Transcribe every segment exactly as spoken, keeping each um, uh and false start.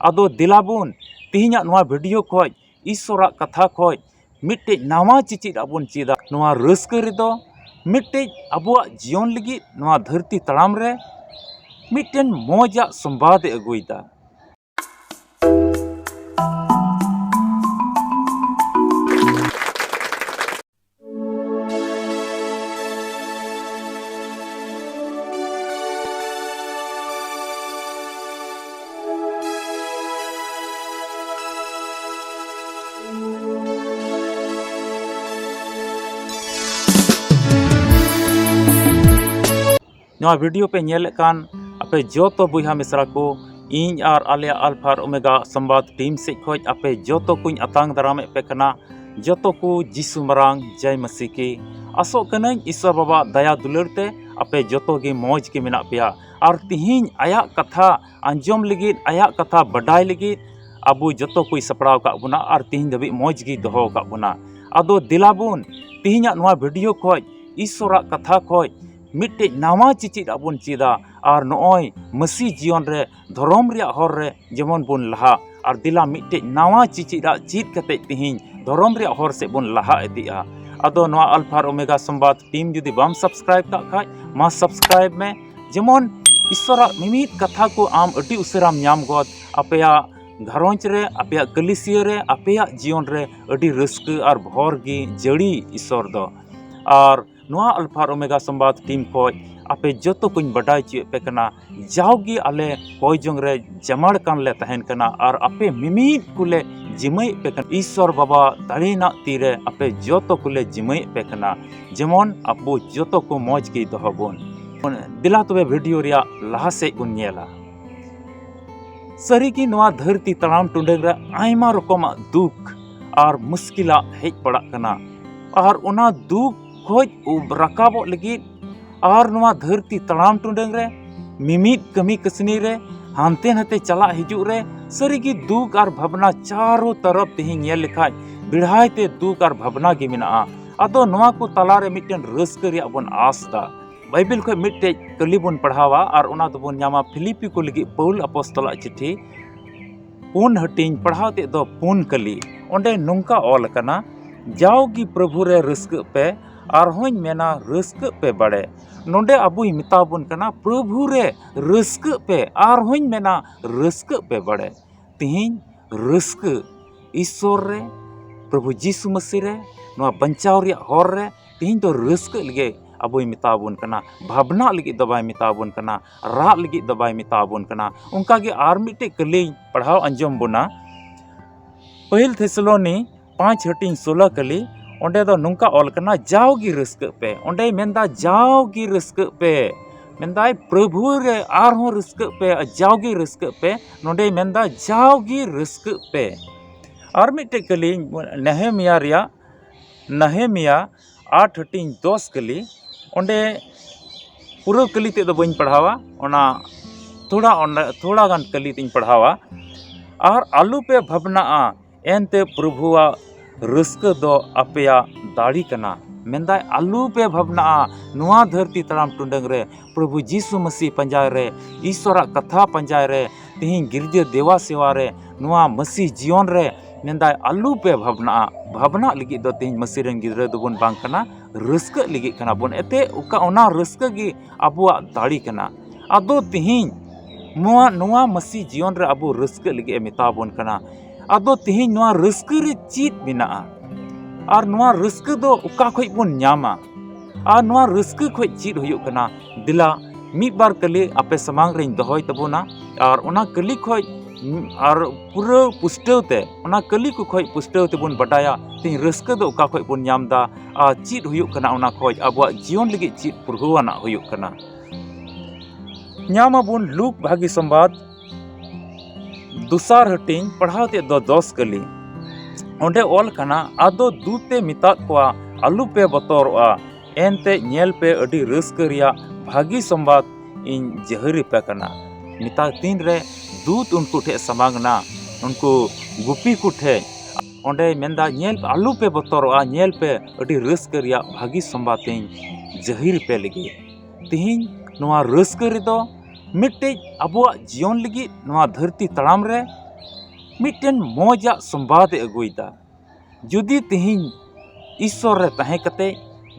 ᱟᱫᱚ ᱫᱮᱞᱟ ᱵᱚᱱ ᱛᱮᱦᱮᱧᱟᱜ ᱱᱚᱣᱟ video ᱠᱷᱚᱡ, ᱤᱥᱥᱚᱨᱟᱜ ᱠᱟᱛᱷᱟ ᱠᱷᱚᱡ ᱢᱤᱫᱴᱮᱡ ᱱᱟᱣᱟ ᱪᱮᱪᱮᱫ ᱟᱜ ᱵᱚᱱ ᱪᱮᱫᱟ᱾ ᱱᱚᱣᱟ ᱨᱟᱹᱥᱠᱟᱹ ᱨᱮᱫᱚ ᱢᱤᱫᱴᱮᱡ ᱟᱵᱚᱣᱟᱜ ᱡᱤᱭᱚᱱ ᱞᱟᱹᱜᱤᱫ ᱱᱚᱣᱟ ᱫᱷᱟᱹᱨᱛᱤ ᱛᱟᱲᱟᱢ ᱨᱮ ᱢᱤᱫᱴᱮᱱ ᱢᱚᱡᱟᱜ ᱥᱚᱢᱵᱟᱫ ᱮ ᱟᱹᱜᱩᱭᱮᱫᱟ᱾ ᱱᱚᱣᱟ video ᱯᱮ ᱧᱮᱞᱮᱫ ᱠᱟᱱ ᱟᱯᱮ ᱡᱚᱛᱚ ᱵᱚᱭᱦᱟ ᱢᱤᱥᱨᱟ ᱠᱚ, ᱤᱧ ᱟᱨ ᱟᱞᱮᱭᱟᱜ ᱟᱞᱯᱷᱟ ᱟᱨ ᱳᱢᱮᱜᱟ ᱥᱚᱢᱵᱟᱫ team ᱥᱮᱫ ᱠᱷᱚᱡ ᱟᱯᱮ ᱡᱚᱛᱚ ᱠᱚᱧ ᱟᱛᱟᱝ ᱫᱟᱨᱟᱢᱮᱫ ᱯᱮ ᱠᱟᱱᱟ᱾ ᱡᱚᱛᱚ ᱠᱚ ᱡᱤᱥᱩ ᱢᱟᱨᱟᱝ ᱡᱟᱭ ᱢᱟᱹᱥᱤ ᱠᱤ᱾ ᱟᱥᱚᱜ ᱠᱟᱹᱱᱟᱹᱧ ᱤᱥᱥᱚᱨ ᱵᱟᱵᱟ ᱫᱟᱭᱟ ᱫᱩᱞᱟᱹᱲ ᱛᱮ ᱟᱯᱮ ᱡᱚᱛᱚ ᱜᱮ ᱢᱚᱡᱽ ᱜᱮ ᱢᱮᱱᱟᱜ ᱯᱮᱭᱟ᱾ ᱟᱨ ᱛᱤᱦᱤᱧ ᱟᱭᱟᱜ ᱠᱟᱛᱷᱟ ᱟᱸᱡᱚᱢ ᱞᱟᱹᱜᱤᱫ, ᱟᱭᱟᱜ ᱠᱟᱛᱷᱟ ᱵᱟᱰᱟᱭ ᱞᱟᱹᱜᱤᱫ ᱟᱵᱚ ᱡᱚᱛᱚ ᱠᱚᱭ ᱥᱟᱯᱲᱟᱣ ᱟᱠᱟᱫ ᱵᱚᱱᱟ ᱟᱨ ᱛᱤᱦᱤᱧ ᱫᱷᱟᱹᱵᱤᱡ ᱢᱚᱡᱽ ᱜᱮ ᱫᱚᱦᱚ ᱟᱠᱟᱫ ᱵᱚᱱᱟ᱾ ᱟᱫᱚ ᱫᱮᱞᱟ ᱵᱚᱱ ᱛᱤᱦᱤᱧᱟᱜ ᱱᱚᱣᱟ video ᱠᱷᱚᱡ, ᱤᱥᱥᱚᱨᱟᱜ ᱠᱟᱛᱷᱟ ᱠᱷᱚᱡ ᱢᱤᱫᱴᱮᱡ ᱱᱟᱣᱟ ᱪᱮᱪᱮᱫ ᱟᱜ ᱵᱚᱱ ᱪᱮᱫᱟ᱾ ᱟᱨ ᱱᱚᱜᱼᱚᱭ ᱢᱟᱹᱥᱤ ᱡᱤᱭᱚᱱ ᱨᱮ, ᱫᱷᱚᱨᱚᱢ ᱨᱮᱭᱟᱜ ᱦᱚᱨ ᱨᱮ ᱡᱮᱢᱚᱱ ᱵᱚᱱ ᱞᱟᱦᱟᱜ, ᱟᱨ ᱫᱮᱞᱟ ᱢᱤᱫᱴᱮᱡ ᱱᱟᱣᱟ ᱪᱮᱪᱮᱫ ᱟᱜ ᱪᱮᱫ ᱠᱟᱛᱮ ᱛᱤᱦᱤᱧ ᱫᱷᱚᱨᱚᱢ ᱨᱮᱭᱟᱜ ᱦᱚᱨ ᱥᱮᱫ ᱵᱚᱱ ᱞᱟᱦᱟ ᱤᱫᱤᱜᱼᱟ᱾ ᱟᱫᱚ ᱱᱚᱣᱟ ᱟᱞᱯᱷᱟ ᱟᱨ ᱳᱢᱮᱜᱟ ᱥᱚᱢᱵᱟᱫ team ᱡᱩᱫᱤ ᱵᱟᱢ subscribe ᱠᱟᱜ ᱠᱷᱟᱡ, ᱢᱟ subscribe ᱢᱮ, ᱡᱮᱢᱚᱱ ᱤᱥᱥᱚᱨᱟᱜ ᱢᱤᱢᱤᱫ ᱠᱟᱛᱷᱟ ᱠᱚ ᱟᱢ ᱟᱹᱰᱤ ᱩᱥᱟᱹᱨᱟᱢ ᱧᱟᱢ ᱜᱚᱫ᱾ ᱟᱯᱮᱭᱟᱜ ᱜᱷᱟᱨᱚᱸᱡᱽ ᱨᱮ, ᱟᱯᱮᱭᱟᱜ ᱠᱟᱹᱞᱤᱥᱤᱭᱟᱹ ᱨᱮ, ᱟᱯᱮᱭᱟᱜ ᱡᱤᱭᱚᱱ ᱨᱮ ᱟᱹᱰᱤ ᱨᱟᱹᱥᱠᱟᱹ ᱟᱨ ᱵᱷᱚᱨ ᱜᱮ ᱡᱟᱹᱲᱤ ᱤᱥᱥᱚᱨ ᱫᱚ᱾ ᱟᱨ ᱱᱚᱣᱟ ᱟᱞᱯᱷᱟ ᱟᱨ ᱳᱢᱮᱜᱟ ᱥᱚᱢᱵᱟᱫ team ᱠᱷᱚᱡ ᱟᱯᱮ ᱡᱚᱛᱚ ᱠᱚᱧ ᱵᱟᱰᱟᱭ ᱦᱚᱪᱚᱭᱮᱫ ᱯᱮ ᱠᱟᱱᱟ, ᱡᱟᱣᱜᱮ ᱟᱞᱮ ᱠᱚᱭ ᱡᱚᱝ ᱨᱮ ᱡᱟᱢᱟᱲ ᱠᱟᱱ ᱞᱮ ᱛᱟᱦᱮᱱ ᱠᱟᱱᱟ ᱟᱨ ᱟᱯᱮ ᱢᱤᱢᱤᱫ ᱠᱚᱞᱮ ᱡᱤᱢᱟᱹᱭᱮᱫ ᱯᱮ ᱠᱟᱱᱟ᱾ ᱤᱥᱥᱚᱨ ᱵᱟᱵᱟ ᱫᱟᱲᱮᱭᱟᱱᱟᱜ ᱛᱤ ᱨᱮ ᱟᱯᱮ ᱡᱚᱛᱚ ᱠᱚᱞᱮ ᱡᱤᱢᱟᱹᱭᱮᱫ ᱯᱮ ᱠᱟᱱᱟ, ᱡᱮᱢᱚᱱ ᱟᱵᱚ ᱡᱚᱛᱚ ᱠᱚ ᱢᱚᱡᱽ ᱜᱮ ᱫᱚᱦᱚ ᱵᱚᱱ᱾ ᱫᱮᱞᱟ ᱛᱚᱵᱮ video ᱨᱮᱭᱟᱜ ᱞᱟᱦᱟ ᱥᱮᱫ ᱵᱚᱱ ᱧᱮᱞᱟ᱾ ᱥᱟᱹᱨᱤᱜᱮ ᱱᱚᱣᱟ ᱫᱷᱟᱹᱨᱛᱤ ᱛᱟᱲᱟᱢ ᱴᱩᱰᱟᱹᱝ ᱨᱮ ᱟᱭᱢᱟ ᱨᱚᱠᱚᱢᱟᱜ ᱫᱩᱠ ᱟᱨ ᱢᱩᱥᱠᱤᱞᱟᱜ ᱦᱮᱡ ᱯᱟᱲᱟᱜ ᱠᱟᱱᱟ᱾ ᱟᱨ ᱚᱱᱟ ᱫᱩᱠ ᱠᱷᱚᱡ ᱩᱵ ᱨᱟᱠᱟᱵᱚᱜ ᱞᱟᱹᱜᱤᱫ ᱟᱨ ᱱᱚᱣᱟ ᱫᱷᱟᱹᱨᱛᱤ ᱛᱟᱲᱟᱢ ᱴᱩᱰᱟᱹᱝ ᱨᱮ ᱢᱤᱢᱤᱫ ᱠᱟᱹᱢᱤ ᱠᱟᱹᱥᱱᱤ ᱨᱮ ᱦᱟᱱᱛᱮ ᱱᱟᱛᱮ ᱪᱟᱞᱟᱜ ᱦᱤᱡᱩᱜ ᱨᱮ ᱥᱟᱹᱨᱤᱜᱮ ᱫᱩᱠ ᱟᱨ ᱵᱷᱟᱵᱽᱱᱟ ᱪᱟᱨᱚ ᱛᱚᱨᱚᱯ ᱛᱮᱦᱮᱧ ᱧᱮᱞ ᱞᱮᱠᱷᱟᱡ ᱵᱮᱲᱦᱟᱭ ᱛᱮ ᱫᱩᱠ ᱟᱨ ᱵᱷᱟᱵᱽᱱᱟ ᱜᱮ ᱢᱮᱱᱟᱜᱼᱟ᱾ ᱟᱫᱚ ᱱᱚᱣᱟ ᱠᱚ ᱛᱟᱞᱟᱨᱮ ᱢᱤᱫᱴᱮᱱ ᱨᱟᱹᱥᱠᱟᱹ ᱨᱮᱭᱟᱜ ᱵᱚᱱ ᱟᱥ ᱮᱫᱟ᱾ ᱵᱟᱭᱵᱮᱞ ᱠᱷᱚᱱ ᱢᱤᱫᱴᱮᱡ ᱠᱟᱹᱞᱤ ᱵᱚᱱ ᱯᱟᱲᱦᱟᱣᱟ ᱟᱨ ᱚᱱᱟ ᱫᱚᱵᱚᱱ ᱧᱟᱢᱟ ᱯᱷᱤᱞᱤᱯᱤ ᱠᱚ ᱞᱟᱹᱜᱤᱫ ᱯᱟᱹᱣᱩᱞ ᱟᱯᱚᱥᱛᱚᱞᱟᱜ ᱪᱤᱴᱷᱤ, ᱯᱩᱱ ᱦᱟᱹᱴᱤᱧ, ᱯᱟᱲᱦᱟᱣ ᱛᱮᱫ ᱫᱚ ᱯᱩᱱ ᱠᱟᱹᱞᱤ᱾ ᱚᱸᱰᱮ ᱱᱚᱝᱠᱟ ᱚᱞ ᱟᱠᱟᱱᱟ, "ᱡᱟᱣᱜᱮ ᱯᱨᱚᱵᱷᱩ ᱨᱮ ᱨᱟᱹᱥᱠᱟᱹᱜ ᱯᱮ, ᱟᱨᱦᱚᱸᱧ ᱢᱮᱱᱟ, ᱨᱟᱹᱥᱠᱟᱹᱜ ᱯᱮ ᱵᱟᱲᱮ᱾" ᱱᱚᱰᱮ ᱟᱵᱚᱭ ᱢᱮᱛᱟ ᱵᱚᱱ ᱠᱟᱱᱟ, "ᱯᱨᱚᱵᱷᱩ ᱨᱮ ᱨᱟᱹᱥᱠᱟᱹᱜ ᱯᱮ, ᱟᱨᱦᱚᱸᱧ ᱢᱮᱱᱟ, ᱨᱟᱹᱥᱠᱟᱹᱜ ᱯᱮ ᱵᱟᱲᱮ᱾" ᱛᱤᱦᱤᱧ ᱨᱟᱹᱥᱠᱟᱹ ᱤᱥᱥᱚᱨ ᱨᱮ, ᱯᱨᱚᱵᱷᱩ ᱡᱤᱥᱩ ᱢᱟᱹᱥᱤ ᱨᱮ, ᱱᱚᱣᱟ ᱵᱟᱧᱪᱟᱣ ᱨᱮᱭᱟᱜ ᱦᱚᱨ ᱨᱮ ᱛᱤᱦᱤᱧ ᱫᱚ ᱨᱟᱹᱥᱠᱟᱹᱜ ᱞᱟᱹᱜᱤᱫ ᱟᱵᱚᱭ ᱢᱮᱛᱟ ᱵᱚᱱ ᱠᱟᱱᱟ᱾ ᱵᱷᱟᱵᱽᱱᱟᱜ ᱞᱟᱹᱜᱤᱫ ᱫᱚ ᱵᱟᱭ ᱢᱮᱛᱟ ᱵᱚᱱ ᱠᱟᱱᱟ, ᱨᱟᱜ ᱞᱟᱹᱜᱤᱫ ᱫᱚ ᱵᱟᱭ ᱢᱮᱛᱟ ᱵᱚᱱ ᱠᱟᱱᱟ᱾ ᱚᱱᱠᱟ ᱜᱮ ᱟᱨ ᱢᱤᱫᱴᱮᱡ ᱠᱟᱹᱞᱤᱧ ᱯᱟᱲᱦᱟᱣ ᱟᱸᱡᱚᱢ ᱵᱚᱱᱟ᱾ ᱯᱟᱹᱦᱤᱞ ᱛᱷᱮᱥᱟᱞᱳᱱᱤ ᱯᱟᱸᱪ ᱦᱟᱹᱴᱤᱧ ᱥᱳᱞᱳ ᱠᱟᱹᱞᱤ, ᱚᱸᱰᱮ ᱫᱚ ᱱᱚᱝᱠᱟ ᱚᱞ ᱠᱟᱱᱟ, "ᱡᱟᱣᱜᱮ ᱨᱟᱹᱥᱠᱟᱹᱜ ᱯᱮ᱾" ᱚᱸᱰᱮᱭ ᱢᱮᱱᱫᱟ, "ᱡᱟᱣᱜᱮ ᱨᱟᱹᱥᱠᱟᱹᱜ ᱯᱮ᱾" ᱢᱮᱱᱫᱟᱭ, "ᱯᱨᱚᱵᱷᱩ ᱨᱮ ᱟᱨᱦᱚᱸ ᱨᱟᱹᱥᱠᱟᱹᱜ ᱯᱮ, ᱡᱟᱣᱜᱮ ᱨᱟᱹᱥᱠᱟᱹᱜ ᱯᱮ᱾" ᱱᱚᱸᱰᱮᱭ ᱢᱮᱱᱫᱟ, "ᱡᱟᱣᱜᱮ ᱨᱟᱹᱥᱠᱟᱹᱜ ᱯᱮ᱾" ᱟᱨ ᱢᱤᱫᱴᱮᱡ ᱠᱟᱹᱞᱤᱧ, ᱱᱮᱦᱮᱢᱤᱭᱟ ᱨᱮᱭᱟᱜ, ᱱᱮᱦᱮᱢᱤᱭᱟ ᱟᱴ ᱦᱟᱹᱴᱤᱧ ᱫᱚᱥ ᱠᱟᱹᱞᱤ, ᱚᱸᱰᱮ ᱯᱩᱨᱟᱹ ᱠᱟᱹᱞᱤ ᱛᱮᱫ ᱫᱚ ᱵᱟᱹᱧ ᱯᱟᱲᱦᱟᱣᱟ, ᱚᱱᱟ ᱛᱷᱚᱲᱟ, ᱚᱸᱰᱮ ᱛᱷᱚᱲᱟ ᱜᱟᱱ ᱠᱟᱹᱞᱤ ᱛᱮᱧ ᱯᱟᱲᱦᱟᱣᱟ᱾ "ᱟᱨ ᱟᱞᱚ ᱯᱮ ᱵᱷᱟᱵᱽᱱᱟᱜᱼᱟ, ᱮᱱᱛᱮ ᱯᱨᱚᱵᱷᱩᱣᱟᱜ ᱨᱟᱹᱥᱠᱟᱹ ᱫᱚ ᱟᱯᱮᱭᱟᱜ ᱫᱟᱲᱮ ᱠᱟᱱᱟ᱾" ᱢᱮᱱᱫᱟᱭ, ᱟᱞᱚ ᱯᱮ ᱵᱷᱟᱵᱽᱱᱟᱜᱼᱟ, ᱱᱚᱣᱟ ᱫᱷᱟᱹᱨᱛᱤ ᱛᱟᱲᱟᱢ ᱴᱩᱰᱟᱹᱝ ᱨᱮ ᱯᱨᱚᱵᱷᱩ ᱡᱤᱥᱩ ᱢᱟᱹᱥᱤ ᱯᱟᱸᱡᱟᱭ ᱨᱮ, ᱤᱥᱥᱚᱨᱟᱜ ᱠᱟᱛᱷᱟ ᱯᱟᱸᱡᱟᱭ ᱨᱮ, ᱛᱤᱦᱤᱧ ᱜᱤᱨᱡᱟᱹ ᱫᱮᱣᱟ ᱥᱮᱣᱟ ᱨᱮ, ᱱᱚᱣᱟ ᱢᱟᱹᱥᱤ ᱡᱤᱭᱚᱱ ᱨᱮ, ᱢᱮᱱᱫᱟᱭ, ᱟᱞᱚ ᱯᱮ ᱵᱷᱟᱵᱽᱱᱟᱜᱼᱟ᱾ ᱵᱷᱟᱵᱽᱱᱟᱜ ᱞᱟᱹᱜᱤᱫ ᱫᱚ ᱛᱤᱦᱤᱧ ᱢᱟᱹᱥᱤ ᱨᱮᱱ ᱜᱤᱫᱽᱨᱟᱹ ᱫᱚᱵᱚᱱ ᱵᱟᱝ ᱠᱟᱱᱟ, ᱨᱟᱹᱥᱠᱟᱹᱜ ᱞᱟᱹᱜᱤᱫ ᱠᱟᱱᱟ ᱵᱚᱱ᱾ ᱮᱱᱛᱮ ᱚᱠᱟ, ᱚᱱᱟ ᱨᱟᱹᱥᱠᱟᱹ ᱜᱮ ᱟᱵᱚᱣᱟᱜ ᱫᱟᱲᱮ ᱠᱟᱱᱟ᱾ ᱟᱫᱚ ᱛᱤᱦᱤᱧ ᱱᱚᱣᱟ, ᱱᱚᱣᱟ ᱢᱟᱹᱥᱤ ᱡᱤᱭᱚᱱ ᱨᱮ ᱟᱵᱚ ᱨᱟᱹᱥᱠᱟᱹᱜ ᱞᱟᱹᱜᱤᱫ ᱮ ᱢᱮᱛᱟ ᱵᱚᱱ ᱠᱟᱱᱟ᱾ ᱟᱫᱚ ᱛᱤᱦᱤᱧ ᱱᱚᱣᱟ ᱨᱟᱹᱥᱠᱟᱹ ᱨᱮ ᱪᱮᱫ ᱢᱮᱱᱟᱜᱼᱟ? ᱟᱨ ᱱᱚᱣᱟ ᱨᱟᱹᱥᱠᱟᱹ ᱫᱚ ᱚᱠᱟ ᱠᱷᱚᱡ ᱵᱚᱱ ᱧᱟᱢᱟ? ᱟᱨ ᱱᱚᱣᱟ ᱨᱟᱹᱥᱠᱟᱹ ᱠᱷᱚᱡ ᱪᱮᱫ ᱦᱩᱭᱩᱜ ᱠᱟᱱᱟ? ᱫᱮᱞᱟ, ᱢᱤᱫ ᱵᱟᱨ ᱠᱟᱹᱞᱤ ᱟᱯᱮ ᱥᱟᱢᱟᱝ ᱨᱮᱧ ᱫᱚᱦᱚᱭ ᱛᱟᱵᱚᱱᱟ, ᱟᱨ ᱚᱱᱟ ᱠᱟᱹᱞᱤ ᱠᱷᱚᱡ, ᱟᱨ ᱯᱩᱨᱟᱹ ᱯᱩᱥᱴᱟᱹᱣ ᱛᱮ, ᱚᱱᱟ ᱠᱟᱹᱞᱤ ᱠᱚ ᱠᱷᱚᱡ ᱯᱩᱥᱴᱟᱹᱣ ᱛᱮᱵᱚᱱ ᱵᱟᱰᱟᱭᱟ, ᱛᱤᱦᱤᱧ ᱨᱟᱹᱥᱠᱟᱹ ᱫᱚ ᱚᱠᱟ ᱠᱷᱚᱡ ᱵᱚᱱ ᱧᱟᱢ ᱮᱫᱟ, ᱟᱨ ᱪᱮᱫ ᱦᱩᱭᱩᱜ ᱠᱟᱱᱟ, ᱚᱱᱟ ᱠᱷᱚᱡ ᱟᱵᱚᱣᱟᱜ ᱡᱤᱭᱚᱱ ᱞᱟᱹᱜᱤᱫ ᱪᱮᱫ ᱯᱩᱨᱦᱟᱹᱣᱟᱱᱟᱜ ᱦᱩᱭᱩᱜ ᱠᱟᱱᱟ᱾ ᱧᱟᱢ ᱟᱵᱚᱱ ᱞᱩᱠ ᱵᱷᱟᱹᱜᱤ ᱥᱚᱢᱵᱟᱫ, ᱫᱚᱥᱟᱨ ᱦᱟᱹᱴᱤᱧ, ᱯᱟᱲᱦᱟᱣ ᱛᱮᱫ ᱫᱚ ᱫᱚᱥ ᱠᱟᱹᱞᱤ᱾ ᱚᱸᱰᱮ ᱚᱞ ᱠᱟᱱᱟ, ᱟᱫᱚ ᱫᱩᱛ ᱮ ᱢᱮᱛᱟᱫ ᱠᱚᱣᱟ, ᱟᱞᱚ ᱯᱮ ᱵᱚᱛᱚᱨᱚᱜᱼᱟ, ᱮᱱᱛᱮ ᱧᱮᱞ ᱯᱮ, ᱟᱹᱰᱤ ᱨᱟᱹᱥᱠᱟᱹ ᱨᱮᱭᱟᱜ ᱵᱷᱟᱹᱜᱤ ᱥᱚᱢᱵᱟᱫ ᱤᱧ ᱡᱟᱹᱦᱤᱨ ᱟᱯᱮ ᱠᱟᱱᱟ᱾ ᱢᱮᱛᱟ ᱛᱤᱱ ᱨᱮ ᱫᱩᱛ ᱩᱱᱠᱩ ᱴᱷᱮᱡ ᱥᱟᱢᱟᱝ ᱮᱱᱟ, ᱩᱱᱠᱩ ᱜᱩᱯᱤ ᱠᱚ ᱴᱷᱮᱡ, ᱚᱸᱰᱮᱭ ᱢᱮᱱᱫᱟ, ᱧᱮᱞ ᱯᱮ, ᱟᱞᱚ ᱯᱮ ᱵᱚᱛᱚᱨᱚᱜᱼᱟ, ᱧᱮᱞ ᱯᱮ, ᱟᱹᱰᱤ ᱨᱟᱹᱥᱠᱟᱹ ᱨᱮᱭᱟᱜ ᱵᱷᱟᱹᱜᱤ ᱥᱚᱢᱵᱟᱫ ᱤᱧ ᱡᱟᱹᱦᱤᱨ ᱟᱯᱮ ᱞᱟᱹᱜᱤᱫ᱾ ᱛᱤᱦᱤᱧ ᱱᱚᱣᱟ ᱨᱟᱹᱥᱠᱟᱹ ᱨᱮᱫᱚ ᱢᱤᱫᱴᱮᱡ ᱟᱵᱚᱣᱟᱜ ᱡᱤᱭᱚᱱ ᱞᱟᱹᱜᱤᱫ ᱱᱚᱣᱟ ᱫᱷᱟᱹᱨᱛᱤ ᱛᱟᱲᱟᱢ ᱨᱮ ᱢᱤᱫᱴᱮᱱ ᱢᱚᱡᱟᱜ ᱥᱚᱢᱵᱟᱫ ᱮ ᱟᱹᱜᱩᱭᱮᱫᱟ᱾ ᱡᱩᱫᱤ ᱛᱤᱦᱤᱧ ᱤᱥᱥᱚᱨ ᱨᱮ ᱛᱟᱦᱮᱸ ᱠᱟᱛᱮ,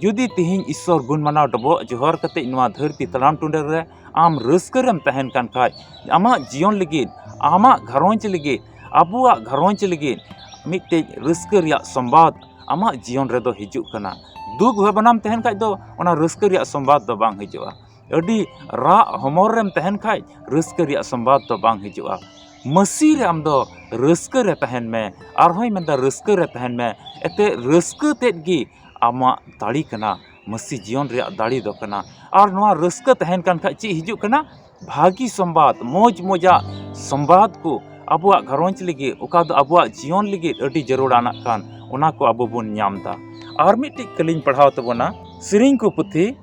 ᱡᱩᱫᱤ ᱛᱤᱦᱤᱧ ᱤᱥᱥᱚᱨ ᱜᱩᱱ ᱢᱟᱱᱟᱣ ᱰᱚᱵᱚᱜ ᱡᱚᱦᱟᱨ ᱠᱟᱛᱮ ᱱᱚᱣᱟ ᱫᱷᱟᱹᱨᱛᱤ ᱛᱟᱲᱟᱢ ᱴᱩᱰᱟᱹᱨ ᱨᱮ ᱟᱢ ᱨᱟᱹᱥᱠᱟᱹ ᱨᱮᱢ ᱛᱟᱦᱮᱱ ᱠᱟᱱ ᱠᱷᱟᱡ, ᱟᱢᱟᱜ ᱡᱤᱭᱚᱱ ᱞᱟᱹᱜᱤᱫ, ᱟᱢᱟᱜ ᱜᱷᱟᱨᱚᱸᱡᱽ ᱞᱟᱹᱜᱤᱫ, ᱟᱵᱚᱣᱟᱜ ᱜᱷᱟᱨᱚᱸᱡᱽ ᱞᱟᱹᱜᱤᱫ ᱢᱤᱫᱴᱮᱡ ᱨᱟᱹᱥᱠᱟᱹ ᱨᱮᱭᱟᱜ ᱥᱚᱢᱵᱟᱫ ᱟᱢᱟᱜ ᱡᱤᱭᱚᱱ ᱨᱮᱫᱚ ᱦᱤᱡᱩᱜ ᱠᱟᱱᱟ᱾ ᱫᱩᱠ ᱵᱷᱟᱵᱽᱱᱟᱢ ᱛᱟᱦᱮᱱ ᱠᱷᱟᱡ ᱫᱚ ᱚᱱᱟ ᱨᱟᱹᱥᱠᱟᱹ ᱨᱮᱭᱟᱜ ᱥᱚᱢᱵᱟᱫ ᱫᱚ ᱵᱟᱝ ᱦᱤᱡᱩᱜᱼᱟ᱾ ᱟᱹᱰᱤ ᱨᱟᱜ ᱦᱚᱢᱚᱨ ᱨᱮᱢ ᱛᱟᱦᱮᱱ ᱠᱷᱟᱡ ᱨᱟᱹᱥᱠᱟᱹ ᱨᱮᱭᱟᱜ ᱥᱚᱢᱵᱟᱫ ᱫᱚ ᱵᱟᱝ ᱦᱤᱡᱩᱜᱼᱟ᱾ ᱢᱟᱹᱥᱤ ᱨᱮ ᱟᱢ ᱫᱚ ᱨᱟᱹᱥᱠᱟᱹ ᱨᱮ ᱛᱟᱦᱮᱱ ᱢᱮ᱾ ᱟᱨᱦᱚᱸᱭ ᱢᱮᱱᱫᱟ, ᱨᱟᱹᱥᱠᱟᱹ ᱨᱮ ᱛᱟᱦᱮᱱ ᱢᱮ᱾ ᱮᱱᱛᱮᱫ ᱨᱟᱹᱥᱠᱟᱹ ᱛᱮᱫ ᱜᱮ ᱟᱢᱟᱜ ᱫᱟᱲᱮ ᱠᱟᱱᱟ, ᱢᱟᱹᱥᱤ ᱡᱤᱭᱚᱱ ᱨᱮᱭᱟᱜ ᱫᱟᱲᱮ ᱫᱚ ᱠᱟᱱᱟ᱾ ᱟᱨ ᱱᱚᱣᱟ ᱨᱟᱹᱥᱠᱟᱹ ᱛᱟᱦᱮᱱ ᱠᱟᱱ ᱠᱷᱟᱡ ᱪᱮᱫ ᱦᱤᱡᱩᱜ ᱠᱟᱱᱟ? ᱵᱷᱟᱹᱜᱤ ᱥᱚᱢᱵᱟᱫ, ᱢᱚᱡᱽ ᱢᱚᱡᱟᱜ ᱥᱚᱢᱵᱟᱫ ᱠᱚ ᱟᱵᱚᱣᱟᱜ ᱜᱷᱟᱨᱚᱸᱡᱽ ᱞᱟᱹᱜᱤᱫ, ᱚᱠᱟ ᱫᱚ ᱟᱵᱚᱣᱟᱜ ᱡᱤᱭᱚᱱ ᱞᱟᱹᱜᱤᱫ ᱟᱹᱰᱤ ᱡᱟᱹᱨᱩᱲᱟᱱᱟᱜ ᱠᱟᱱ, ᱚᱱᱟ ᱠᱚ ᱟᱵᱚ ᱵᱚᱱ ᱧᱟᱢ ᱮᱫᱟ᱾ ᱟᱨ ᱢᱤᱫᱴᱤᱡ ᱠᱟᱹᱞᱤᱧ ᱯᱟᱲᱦᱟᱣ ᱛᱟᱵᱚᱱᱟ, ᱥᱮᱨᱮᱧ ᱠᱚ ᱯᱩᱛᱷᱤ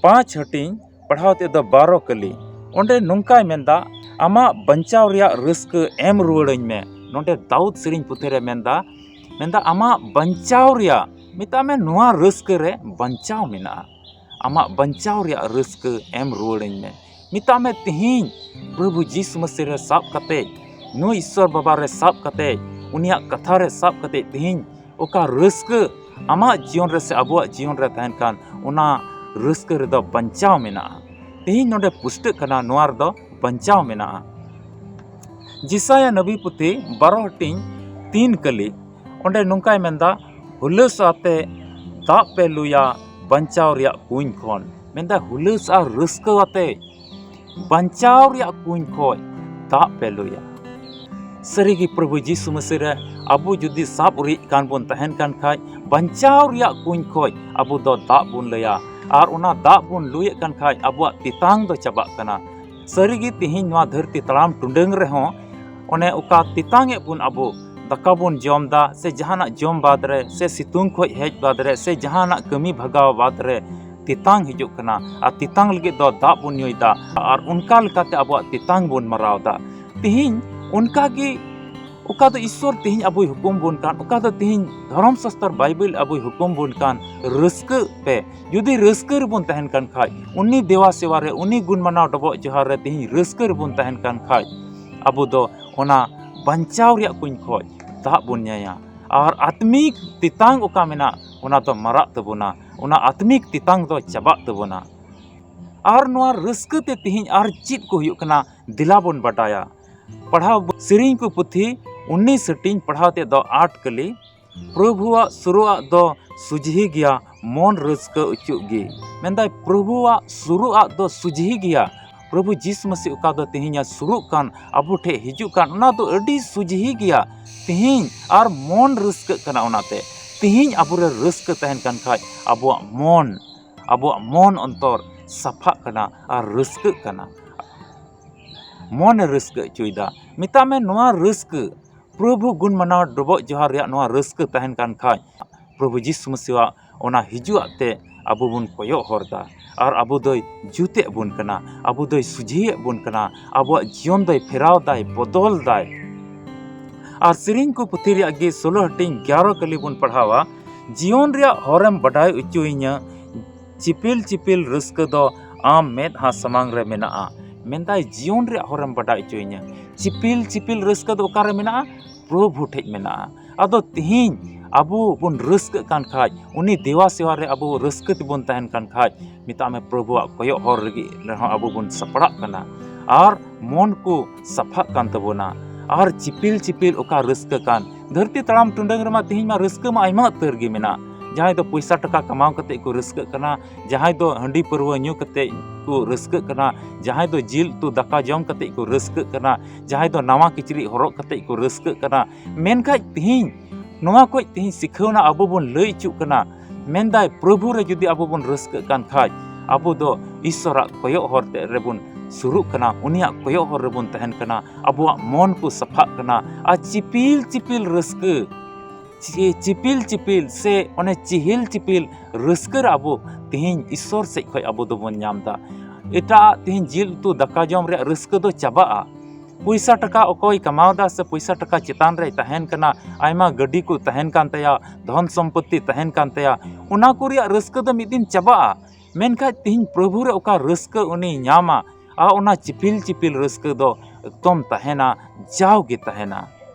ᱯᱟᱸᱪ ᱦᱟᱹᱴᱤᱧ, ᱯᱟᱲᱦᱟᱣ ᱛᱮᱫ ᱫᱚ ᱵᱟᱨᱚ ᱠᱟᱹᱞᱤ᱾ ᱚᱸᱰᱮ ᱱᱚᱝᱠᱟᱭ ᱢᱮᱱᱫᱟ, "ᱟᱢᱟᱜ ᱵᱟᱧᱪᱟᱣ ᱨᱮᱭᱟᱜ ᱨᱟᱹᱥᱠᱟᱹ ᱮᱢ ᱨᱩᱣᱟᱹᱲᱟᱹᱧ ᱢᱮ᱾" ᱱᱚᱸᱰᱮ ᱫᱟᱣᱩᱫ ᱥᱮᱨᱮᱧ ᱯᱩᱛᱷᱤ ᱨᱮ ᱢᱮᱱᱫᱟ, ᱢᱮᱱᱫᱟ, "ᱟᱢᱟᱜ ᱵᱟᱧᱪᱟᱣ ᱨᱮᱭᱟᱜ, ᱢᱮᱛᱟᱜ ᱢᱮ, ᱱᱚᱣᱟ ᱨᱟᱹᱥᱠᱟᱹ ᱨᱮ ᱵᱟᱧᱪᱟᱣ ᱢᱮᱱᱟᱜᱼᱟ᱾ ᱟᱢᱟᱜ ᱵᱟᱧᱪᱟᱣ ᱨᱮᱭᱟᱜ ᱨᱟᱹᱥᱠᱟᱹ ᱮᱢ ᱨᱩᱣᱟᱹᱲᱟᱹᱧ ᱢᱮ᱾" ᱢᱮᱛᱟᱜ ᱢᱮ, ᱛᱮᱦᱮᱧ ᱯᱨᱚᱵᱷᱩ ᱡᱤᱥᱩ ᱢᱟᱹᱥᱤ ᱨᱮ ᱥᱟᱵ ᱠᱟᱛᱮ, ᱱᱩᱭ ᱤᱥᱥᱚᱨ ᱵᱟᱵᱟ ᱨᱮ ᱥᱟᱵ ᱠᱟᱛᱮ, ᱩᱱᱤᱭᱟᱜ ᱠᱟᱛᱷᱟ ᱨᱮ ᱥᱟᱵ ᱠᱟᱛᱮ, ᱛᱮᱦᱮᱧ ᱚᱠᱟ ᱨᱟᱹᱥᱠᱟᱹ ᱟᱢᱟᱜ ᱡᱤᱭᱚᱱ ᱨᱮ ᱥᱮ ᱟᱵᱚᱣᱟᱜ ᱡᱤᱭᱚᱱ ᱨᱮ ᱛᱟᱦᱮᱱ ᱠᱟᱱ, ᱚᱱᱟ ᱨᱟᱹᱥᱠᱟᱹ ᱨᱮᱫᱚ ᱵᱟᱧᱪᱟᱣ ᱢᱮᱱᱟᱜᱼᱟ᱾ ᱛᱮᱦᱮᱧ ᱱᱚᱰᱮ ᱯᱩᱥᱴᱟᱹᱜ ᱠᱟᱱᱟ, ᱱᱚᱣᱟ ᱨᱮᱫᱚ ᱵᱟᱧᱪᱟᱣ ᱢᱮᱱᱟᱜᱼᱟ᱾ ᱡᱮᱥᱟᱭᱟ ᱱᱚᱵᱤ ᱯᱩᱛᱷᱤ ᱵᱟᱨᱚ ᱦᱟᱹᱴᱤᱧ ᱛᱤᱱ ᱠᱟᱹᱞᱤ, ᱚᱸᱰᱮ ᱱᱚᱝᱠᱟᱭ ᱢᱮᱱᱫᱟ, "ᱦᱩᱞᱟᱹᱥ ᱟᱛᱮ ᱫᱟᱜ ᱯᱮ ᱞᱩᱭᱟ ᱵᱟᱧᱪᱟᱣ ᱨᱮᱭᱟᱜ ᱠᱩᱧ ᱠᱷᱚᱱ᱾" ᱢᱮᱱᱫᱟ, ᱦᱩᱞᱟᱹᱥ ᱟᱨ ᱨᱟᱹᱥᱠᱟᱹ ᱟᱛᱮ ᱵᱟᱧᱪᱟᱣ ᱨᱮᱭᱟᱜ ᱠᱩᱧ ᱠᱷᱚᱡ ᱫᱟᱜ ᱯᱮ ᱞᱩᱭᱟ᱾ ᱥᱟᱹᱨᱤᱜᱮ ᱯᱨᱚᱵᱷᱩ ᱡᱤᱥᱩ ᱢᱟᱹᱥᱤ ᱨᱮ ᱟᱵᱚ ᱡᱩᱫᱤ ᱥᱟᱵ ᱩᱨᱤᱡ ᱠᱟᱱ ᱵᱚᱱ ᱛᱟᱦᱮᱱ ᱠᱟᱱ ᱠᱷᱟᱡ, ᱵᱟᱧᱪᱟᱣ ᱨᱮᱭᱟᱜ ᱠᱩᱧ ᱠᱷᱚᱡ ᱟᱵᱚ ᱫᱚ ᱫᱟᱜ ᱵᱚᱱ ᱞᱟᱹᱭᱟ᱾ ᱟᱨ ᱚᱱᱟ ᱫᱟᱜ ᱵᱚᱱ ᱞᱩᱭᱮᱫ ᱠᱟᱱ ᱠᱷᱟᱡ ᱟᱵᱚᱣᱟᱜ ᱛᱮᱛᱟᱝ ᱫᱚ ᱪᱟᱵᱟᱜ ᱠᱟᱱᱟ᱾ ᱥᱟᱹᱨᱤᱜᱮ ᱛᱮᱦᱮᱧ ᱱᱚᱣᱟ ᱫᱷᱟᱹᱨᱛᱤ ᱛᱟᱲᱟᱢ ᱴᱩᱰᱟᱹᱝ ᱨᱮᱦᱚᱸ ᱚᱱᱮ ᱚᱠᱟ ᱛᱮᱛᱟᱝ ᱮᱫ ᱵᱚᱱ ᱟᱵᱚ, ᱫᱟᱠᱟ ᱵᱚᱱ ᱡᱚᱢ ᱮᱫᱟ ᱥᱮ ᱡᱟᱦᱟᱱᱟᱜ ᱡᱚᱢ ᱵᱟᱫ ᱨᱮ ᱥᱮ ᱥᱤᱛᱩᱝ ᱠᱷᱚᱡ ᱦᱮᱡ ᱵᱟᱫ ᱨᱮ ᱥᱮ ᱡᱟᱦᱟᱱᱟᱜ ᱠᱟᱹᱢᱤ ᱵᱷᱟᱜᱟᱣ ᱵᱟᱫ ᱨᱮ ᱛᱮᱛᱟᱝ ᱦᱤᱡᱩᱜ ᱠᱟᱱᱟ᱾ ᱟᱨ ᱛᱮᱛᱟᱝ ᱞᱟᱹᱜᱤᱫ ᱫᱚ ᱫᱟᱜ ᱵᱚᱱ ᱧᱩᱭᱮᱫᱟ ᱟᱨ ᱚᱱᱠᱟ ᱞᱮᱠᱟᱛᱮ ᱟᱵᱚᱣᱟᱜ ᱛᱮᱛᱟᱝ ᱵᱚᱱ ᱢᱟᱨᱟᱣ ᱮᱫᱟ᱾ ᱛᱮᱦᱮᱧ ᱚᱱᱠᱟ ᱜᱮ ᱚᱠᱟ ᱫᱚ ᱤᱥᱥᱚᱨ ᱛᱮᱦᱮᱧ ᱟᱵᱚᱭ ᱦᱩᱠᱩᱢ ᱵᱚᱱ ᱠᱟᱱ, ᱚᱠᱟ ᱫᱚ ᱛᱮᱦᱮᱧ ᱫᱷᱚᱨᱚᱢ ᱥᱟᱥᱛᱚᱨ ᱵᱟᱭᱵᱮᱞ ᱟᱵᱚᱭ ᱦᱩᱠᱩᱢ ᱵᱚᱱ ᱠᱟᱱ, ᱨᱟᱹᱥᱠᱟᱹᱜ ᱯᱮ᱾ ᱡᱩᱫᱤ ᱨᱟᱹᱥᱠᱟᱹ ᱨᱮᱵᱚᱱ ᱛᱟᱦᱮᱱ ᱠᱟᱱ ᱠᱷᱟᱡ, ᱩᱱᱤ ᱫᱮᱣᱟ ᱥᱮᱣᱟ ᱨᱮ, ᱩᱱᱤ ᱜᱩᱱ ᱢᱟᱱᱟᱣ ᱰᱚᱵᱚᱜ ᱡᱚᱦᱟᱨ ᱨᱮ ᱛᱮᱦᱮᱧ ᱨᱟᱹᱥᱠᱟᱹ ᱨᱮᱵᱚᱱ ᱛᱟᱦᱮᱱ ᱠᱟᱱ ᱠᱷᱟᱡ, ᱟᱵᱚ ᱫᱚ ᱚᱱᱟ ᱵᱟᱧᱪᱟᱣ ᱨᱮᱭᱟᱜ ᱠᱩᱧ ᱠᱷᱚᱡ ᱫᱟᱜ ᱵᱚᱱ ᱧᱩᱭᱟ᱾ ᱟᱨ ᱟᱛᱢᱤᱠ ᱛᱮᱛᱟᱝ ᱚᱠᱟ ᱢᱮᱱᱟᱜ, ᱚᱱᱟ ᱫᱚ ᱢᱟᱨᱟᱜ ᱛᱟᱵᱚᱱᱟ, ᱚᱱᱟ ᱟᱛᱢᱤᱠ ᱛᱮᱛᱟᱝ ᱫᱚ ᱪᱟᱵᱟᱜ ᱛᱟᱵᱚᱱᱟ᱾ ᱟᱨ ᱱᱚᱣᱟ ᱨᱟᱹᱥᱠᱟᱹ ᱛᱮ ᱛᱤᱦᱤᱧ ᱟᱨ ᱪᱮᱫ ᱠᱚ ᱦᱩᱭᱩᱜ ᱠᱟᱱᱟ, ᱫᱮᱞᱟ ᱵᱚᱱ ᱵᱟᱰᱟᱭᱟ᱾ ᱯᱟᱲᱦᱟᱣ ᱥᱮᱨᱮᱧ ᱠᱚ ᱯᱩᱛᱷᱤ ᱩᱱᱤᱥ ᱦᱟᱹᱴᱤᱧ ᱯᱟᱲᱦᱟᱣ ᱛᱮ ᱫᱚ ᱟᱴ ᱠᱟᱹᱞᱤ, ᱯᱨᱚᱵᱷᱩᱣᱟᱜ ᱥᱩᱨᱩᱜ ᱟᱜ ᱫᱚ ᱥᱩᱡᱷᱤ ᱜᱮᱭᱟ, ᱢᱚᱱ ᱨᱟᱹᱥᱠᱟᱹ ᱚᱪᱚᱜ ᱜᱮ᱾ ᱢᱮᱱᱫᱟᱭ, ᱯᱨᱚᱵᱷᱩᱣᱟᱜ ᱥᱩᱨᱩᱜ ᱟᱜ ᱫᱚ ᱥᱩᱡᱷᱤ ᱜᱮᱭᱟ᱾ ᱯᱨᱚᱵᱷᱩ ᱡᱤᱥᱩ ᱢᱟᱹᱥᱤ ᱚᱠᱟ ᱫᱚ ᱛᱮᱦᱮᱧ ᱮ ᱥᱩᱨᱩᱜ ᱠᱟᱱ, ᱟᱵᱚ ᱴᱷᱮᱱ ᱦᱤᱡᱩᱜ ᱠᱟᱱ, ᱚᱱᱟ ᱫᱚ ᱟᱹᱰᱤ ᱥᱩᱡᱷᱤ ᱜᱮᱭᱟ᱾ ᱛᱮᱦᱮᱧ ᱟᱨ ᱢᱚᱱ ᱨᱟᱹᱥᱠᱟᱹᱜ ᱠᱟᱱᱟ᱾ ᱚᱱᱟᱛᱮ ᱛᱮᱦᱮᱧ ᱟᱵᱚᱨᱮ ᱨᱟᱹᱥᱠᱟᱹ ᱛᱟᱦᱮᱱ ᱠᱟᱱ ᱠᱷᱟᱡ, ᱟᱵᱚᱣᱟᱜ ᱢᱚᱱ, ᱟᱵᱚᱣᱟᱜ ᱢᱚᱱ ᱚᱱᱛᱚᱨ ᱥᱟᱯᱷᱟᱜ ᱠᱟᱱᱟ ᱟᱨ ᱨᱟᱹᱥᱠᱟᱹᱜ ᱠᱟᱱᱟ᱾ ᱢᱚᱱᱮ ᱨᱟᱹᱥᱠᱟᱹ ᱚᱪᱚᱭᱮᱫᱟ᱾ ᱢᱮᱛᱟᱜ ᱢᱮ, ᱱᱚᱣᱟ ᱨᱟᱹᱥᱠᱟᱹ, ᱯᱨᱚᱵᱷᱩ ᱜᱩᱱ ᱢᱟᱱᱟᱣ ᱰᱚᱵᱚᱜ ᱡᱚᱦᱟᱨ ᱨᱮᱭᱟᱜ ᱱᱚᱣᱟ ᱨᱟᱹᱥᱠᱟᱹ ᱛᱟᱦᱮᱱ ᱠᱟᱱ ᱠᱷᱟᱡ, ᱯᱨᱚᱵᱷᱩ ᱡᱤᱥᱩ ᱢᱟᱹᱥᱤᱣᱟᱜ ᱚᱱᱟ ᱦᱤᱡᱩᱜ ᱟᱜ ᱛᱮ ᱟᱵᱚ ᱵᱚᱱ ᱠᱚᱭᱚᱜ ᱦᱚᱨ ᱫᱟ᱾ ᱟᱨ ᱟᱵᱚ ᱫᱚᱭ ᱡᱩᱛᱮᱫ ᱵᱚᱱ ᱠᱟᱱᱟ, ᱟᱵᱚ ᱫᱚᱭ ᱥᱩᱡᱷᱤᱭᱮᱫ ᱵᱚᱱ ᱠᱟᱱᱟ, ᱟᱵᱚᱣᱟᱜ ᱡᱤᱭᱚᱱ ᱫᱚᱭ ᱯᱷᱮᱨᱟᱣ ᱫᱟᱭ, ᱵᱚᱫᱚᱞ ᱫᱟᱭ᱾ ᱟᱨ ᱥᱮᱨᱮᱧ ᱠᱚ ᱯᱩᱛᱷᱤ ᱨᱮᱭᱟᱜ ᱜᱮ ᱥᱳᱞᱳ ᱦᱟᱹᱴᱤᱧ ᱜᱮᱭᱟᱨᱚ ᱠᱟᱹᱞᱤ ᱵᱚᱱ ᱯᱟᱲᱦᱟᱣᱟ, ᱡᱤᱭᱚᱱ ᱨᱮᱭᱟᱜ ᱦᱚᱨᱮᱢ ᱵᱟᱰᱟᱭ ᱚᱪᱚᱭᱤᱧᱟ, ᱪᱤᱯᱤᱞ ᱪᱤᱯᱤᱞ ᱨᱟᱹᱥᱠᱟᱹ ᱫᱚ ᱟᱢ ᱢᱮᱫᱦᱟ ᱥᱟᱢᱟᱝ ᱨᱮ ᱢᱮᱱᱟᱜᱼᱟ᱾ ᱢᱮᱱᱫᱟᱭ, ᱡᱤᱭᱚᱱ ᱨᱮᱭᱟᱜ ᱦᱚᱨᱮᱢ ᱵᱟᱰᱟᱭ ᱚᱪᱚᱭᱤᱧᱟ᱾ ᱪᱤᱯᱤᱞ ᱪᱤᱯᱤᱞ ᱨᱟᱹᱥᱠᱟᱹ ᱫᱚ ᱚᱠᱟᱨᱮ ᱢᱮᱱᱟᱜᱼᱟ? ᱯᱨᱚᱵᱷᱩ ᱴᱷᱮᱡ ᱢᱮᱱᱟᱜᱼᱟ᱾ ᱟᱫᱚ ᱛᱤᱦᱤᱧ ᱟᱵᱚ ᱵᱚᱱ ᱨᱟᱹᱥᱠᱟᱹᱜ ᱠᱟᱱ ᱠᱷᱟᱡ, ᱩᱱᱤ ᱫᱮᱣᱟ ᱥᱮᱣᱟ ᱨᱮ ᱟᱵᱚ ᱨᱟᱹᱥᱠᱟᱹ ᱛᱮᱵᱚᱱ ᱛᱟᱦᱮᱱ ᱠᱟᱱ ᱠᱷᱟᱡ, ᱢᱮᱛᱟᱜ ᱢᱮ, ᱯᱨᱚᱵᱷᱩᱣᱟᱜ ᱠᱚᱭᱚᱜ ᱦᱚᱨ ᱞᱟᱹᱜᱤᱫ ᱨᱮᱦᱚᱸ ᱟᱵᱚ ᱵᱚᱱ ᱥᱟᱯᱲᱟᱜ ᱠᱟᱱᱟ᱾ ᱟᱨ ᱢᱚᱱ ᱠᱚ ᱥᱟᱯᱷᱟᱜ ᱠᱟᱱ ᱛᱟᱵᱚᱱᱟ᱾ ᱟᱨ ᱪᱤᱯᱤᱞ ᱪᱤᱯᱤᱞ ᱚᱠᱟ ᱨᱟᱹᱥᱠᱟᱹ ᱠᱟᱱ, ᱫᱷᱟᱹᱨᱛᱤ ᱛᱟᱲᱟᱢ ᱴᱩᱰᱟᱹᱝ ᱨᱮᱢᱟ ᱛᱤᱦᱤᱧ ᱢᱟ ᱨᱟᱹᱥᱠᱟᱹ ᱢᱟ ᱟᱭᱢᱟ ᱩᱛᱟᱹᱨ ᱜᱮ ᱢᱮᱱᱟᱜ᱾ ᱡᱟᱦᱟᱸᱭ ᱫᱚ ᱯᱚᱭᱥᱟ ᱴᱟᱠᱟ ᱠᱟᱢᱟᱣ ᱠᱟᱛᱮ ᱠᱚ ᱨᱟᱹᱥᱠᱟᱹᱜ ᱠᱟᱱᱟ, ᱡᱟᱦᱟᱸᱭ ᱫᱚ ᱦᱟᱺᱰᱤ ᱯᱟᱹᱨᱣᱟᱹ ᱧᱩ ᱠᱟᱛᱮ ᱠᱚ ᱨᱟᱹᱥᱠᱟᱹᱜ ᱠᱟᱱᱟ, ᱡᱟᱦᱟᱸᱭ ᱫᱚ ᱡᱤᱞ ᱩᱛᱩ ᱫᱟᱠᱟ ᱡᱚᱢ ᱠᱟᱛᱮ ᱠᱚ ᱨᱟᱹᱥᱠᱟᱹᱜ ᱠᱟᱱᱟ, ᱡᱟᱦᱟᱸᱭ ᱫᱚ ᱱᱟᱣᱟ ᱠᱤᱪᱨᱤᱡ ᱦᱚᱨᱚᱜ ᱠᱟᱛᱮ ᱠᱚ ᱨᱟᱹᱥᱠᱟᱹᱜ ᱠᱟᱱᱟ᱾ ᱢᱮᱱᱠᱷᱟᱡ ᱛᱤᱦᱤᱧ ᱱᱚᱣᱟ ᱠᱚ ᱛᱤᱦᱤᱧ ᱥᱤᱠᱷᱟᱹᱣᱱᱟ ᱟᱵᱚ ᱵᱚᱱ ᱞᱟᱹᱭ ᱚᱪᱚᱜ ᱠᱟᱱᱟ᱾ ᱢᱮᱱᱫᱟᱭ, ᱯᱨᱚᱵᱷᱩ ᱨᱮ ᱡᱩᱫᱤ ᱟᱵᱚ ᱵᱚᱱ ᱨᱟᱹᱥᱠᱟᱹᱜ ᱠᱟᱱ ᱠᱷᱟᱡ, ᱟᱵᱚ ᱫᱚ ᱤᱥᱥᱚᱨᱟᱜ ᱠᱚᱭᱚᱜ ᱦᱚᱨ ᱛᱮ ᱨᱮᱵᱚᱱ ᱥᱩᱨᱩᱜ ᱠᱟᱱᱟ, ᱩᱱᱤᱭᱟᱜ ᱠᱚᱭᱚᱜ ᱦᱚᱨ ᱨᱮᱵᱚᱱ ᱛᱟᱦᱮᱱ ᱠᱟᱱᱟ᱾ ᱟᱵᱚᱣᱟᱜ ᱢᱚᱱ ᱠᱚ ᱥᱟᱯᱷᱟᱜ ᱠᱟᱱᱟ᱾ ᱟᱨ ᱪᱤᱯᱤᱞ ᱪᱤᱯᱤᱞ ᱨᱟᱹᱥᱠᱟᱹ, ᱪᱤ-, ᱪᱤᱯᱤᱞ ᱪᱤᱯᱤᱞ ᱥᱮ ᱚᱱᱮ ᱪᱤᱦᱤᱞ ᱪᱤᱯᱤᱞ ᱨᱟᱹᱥᱠᱟᱹ ᱨᱮ ᱟᱵᱚ ᱛᱤᱦᱤᱧ ᱤᱥᱥᱚᱨ ᱥᱮᱡ ᱠᱷᱚᱡ ᱟᱵᱚ ᱫᱚᱵᱚᱱ ᱧᱟᱢ ᱮᱫᱟ᱾ ᱮᱴᱟᱜ ᱛᱤᱦᱤᱧ ᱡᱤᱞ ᱩᱛᱩ ᱫᱟᱠᱟ ᱡᱚᱢ ᱨᱮᱭᱟᱜ ᱨᱟᱹᱥᱠᱟᱹ ᱫᱚ ᱪᱟᱵᱟᱜᱼᱟ᱾ ᱯᱚᱭᱥᱟ ᱴᱟᱠᱟ ᱚᱠᱚᱭ ᱠᱟᱢᱟᱣ ᱮᱫᱟ ᱥᱮ ᱯᱚᱭᱥᱟ ᱴᱟᱠᱟ ᱪᱮᱛᱟᱱ ᱨᱮᱭ ᱛᱟᱦᱮᱱ ᱠᱟᱱᱟ, ᱟᱭᱢᱟ ᱜᱟᱹᱰᱤ ᱠᱚ ᱛᱟᱦᱮᱱ ᱠᱟᱱ ᱛᱟᱭᱟ, ᱫᱷᱚᱱ ᱥᱚᱢᱯᱚᱛᱛᱤ ᱛᱟᱦᱮᱱ ᱠᱟᱱ ᱛᱟᱭᱟ, ᱚᱱᱟ ᱠᱚ ᱨᱮᱭᱟᱜ ᱨᱟᱹᱥᱠᱟᱹ ᱫᱚ ᱢᱤᱫ ᱫᱤᱱ ᱪᱟᱵᱟᱜᱼᱟ᱾ ᱢᱮᱱᱠᱷᱟᱡ ᱛᱤᱦᱤᱧ ᱯᱨᱚᱵᱷᱩ ᱨᱮ ᱚᱠᱟ ᱨᱟᱹᱥᱠᱟᱹ ᱩᱱᱤᱭ ᱧᱟᱢᱟ, ᱟᱨ ᱚᱱᱟ ᱪᱤᱯᱤᱞ ᱪᱤᱯᱤᱞ ᱨᱟᱹᱥᱠᱟᱹ ᱫᱚ ᱮᱠᱫᱚᱢ ᱛᱟᱦᱮᱱᱟ, ᱡᱟᱣᱜᱮ ᱛᱟᱦᱮᱱᱟ᱾